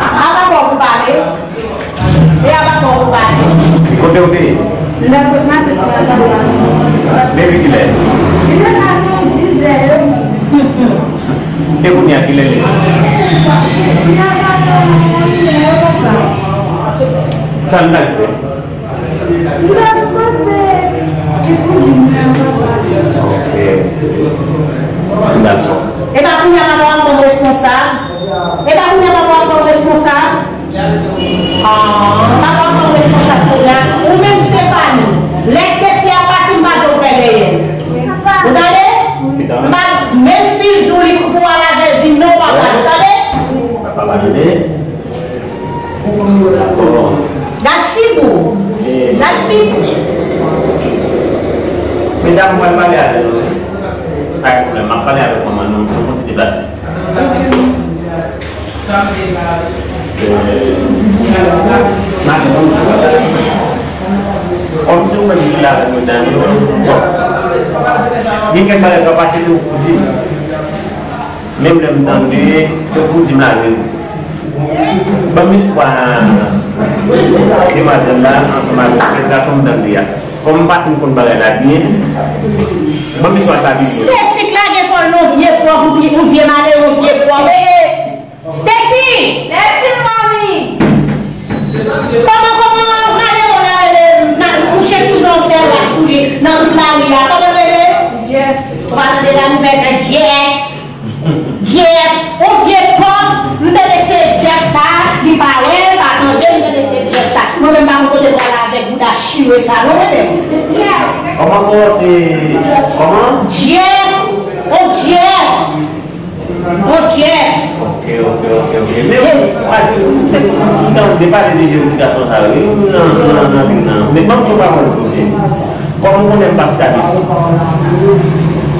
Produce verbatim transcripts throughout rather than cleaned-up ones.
A pa bon pou pale. E a pa bon pou pale. Kote w te ye? M t ap kot matant mwen, papa. Depi kilè? Li te pale yon dizè yo. E kounye a kilè li ye? Li a pale yon dizè yo, papa. Sa l t al fè? M t al poze ti kouzin mwen an, papa. Ok. Dakò. E pa kounye a papa w ap pran responsab? E pa kounye a papa w ap pran responsab? Ah, papa w ap pran responsab kounye a. Ou menm Stephanie, lè Stacy ap pati, m pa t fè dèyè l. Ou tande? M pa, menm si l di w li pou al avè l, di non, papa, ou tande? Papa, tande? Gad figi w. Gad figi w. Medam, mwen pale avè nou. Pa gen pwoblèm, m ap pale avèk manman nou, nou fon ti deplase. Maten, bon, kòm se ou menm ki la avèk medam yo, bon, gen kèk bagay k ap pase sou ou pou di m. Menm lè m tande, se ou pou di m la vini. Ban m espwa demwazèl la ansanm avèk kèk gason m tande a. Kòm m pa fin konn bagay la byen, ban m espwa sa vini. Stacy k lage kò l nan vye pòv, ou vye malere, ou vye pòv. E, Stacy! Lèt, mami! Kòman, kòman malere w la rele, mouche toujou yon sèl rad sou li nan tout lari a? Kòman l rele? Jeff. Ou pa tande la nouvèl nan Jeff? Jeff, yon vye pòv, m tande se Jeff sa, li pa wè l, pa tande, m tande se Jeff sa. Mwen menm pa konn kote pral avèk bouda chire sa, non, tande. Kòman, kòman se, kòman? Jeff, yon Jeff, yon Jeff. Ok, ok, ok, ok. Men, ou pa di, ou fè, ou tande pale de jèn ti gason sa yo, wi, nan, nan, nan vil nan. Men ban m fè yon pawòl pou ou. Kòm ou konnen m pa stabilize,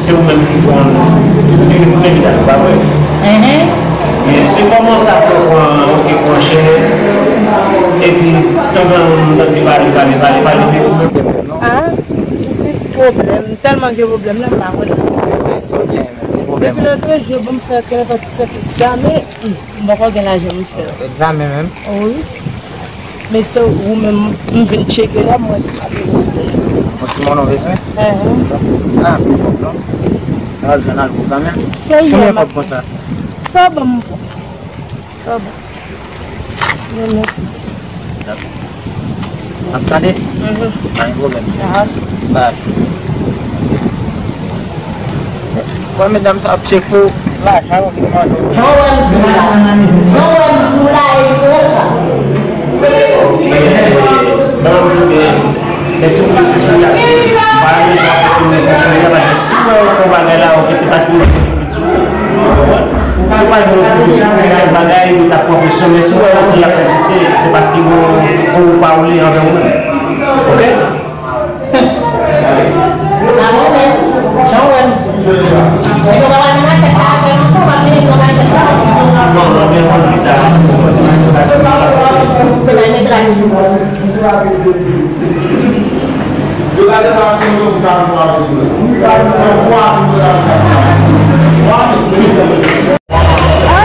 se ou menm ki konn, ou te gen premye dat, pa vre? Mhm. Men se kòman sa fè w pran, ok, pran chè, epi tandan m tande pale, pale, pale, pale, men ou menm. Ah, ti pwoblèm, m tèlman gen pwoblèm la, m pa konn. Depi lòt jou, bon, m fè kè pati sòti egzamen, m poko gen lajan m fè. Egzamen menm? Wi. Men se ou menm m vin tcheke la, m wè se pa gen yon ti moun. Yon ti moun ou bezwen? Ehn. Ah, men fòk non. Al jwenn al pou kanmenm. Konbyen kòb konsa? Sa ban m pran. Sa ban. Mèsi. N ap tande? Mhm. Pa gen pwoblèm, cheri. Bye. Bon, medam sa ap tcheke pou lajan yo ki mande w. Jan w wè m di w la, jan w wè m di w la, e konsa. Ok. Ban m, e, e ti moun se sou la. M pa renmen jan fè ti moun fonksyone, paske si w wè yo fè yon bagay la, ok, se paske yo gen pwoblèm sou ou. Ou konprann? Si w pa gen yon pwoblèm sou ou, gen kèk bagay, yo t ap pran presyon, men si w wè yo ap pèsiste, se paske bon, ou pa woule anvè ou menm. Ok?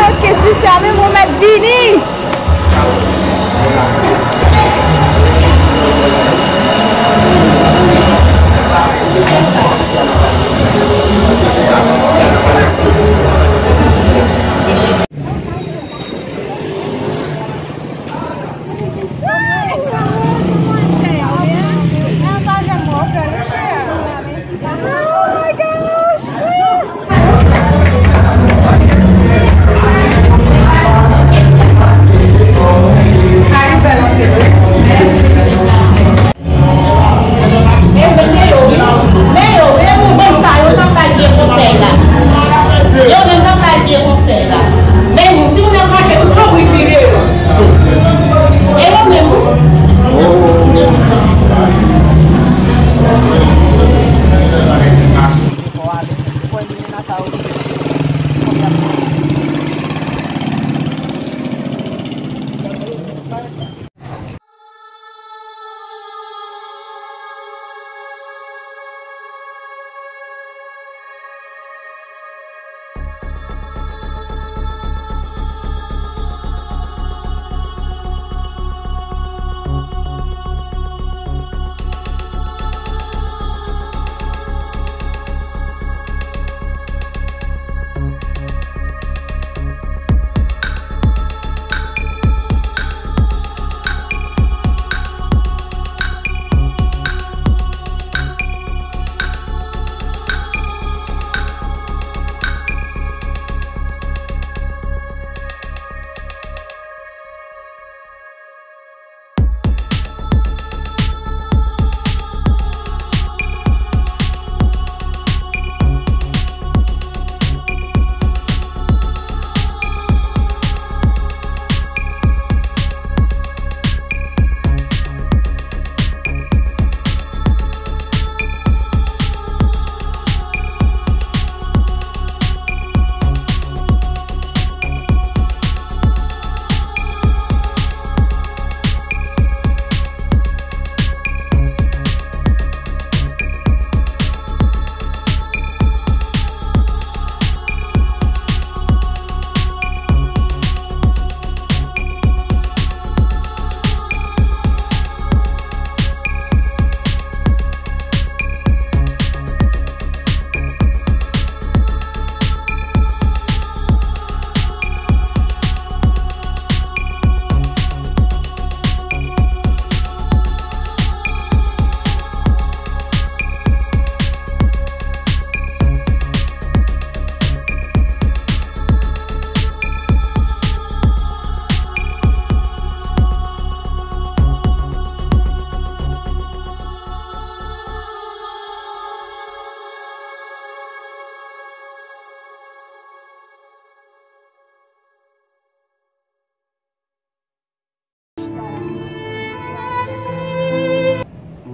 Ok, sista, men mwen mèt vini.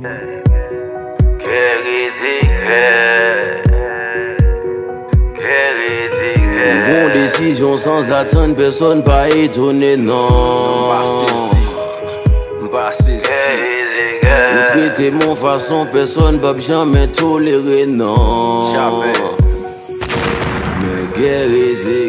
Kè rete kè. Kè rete kè. Yon desizyon sanzatann, pèsonn pa etone non. M pa sezi. M pa sezi. Ou trete m yon fason pèsonn p ap janmen tolere non. Jamè. Men kè rete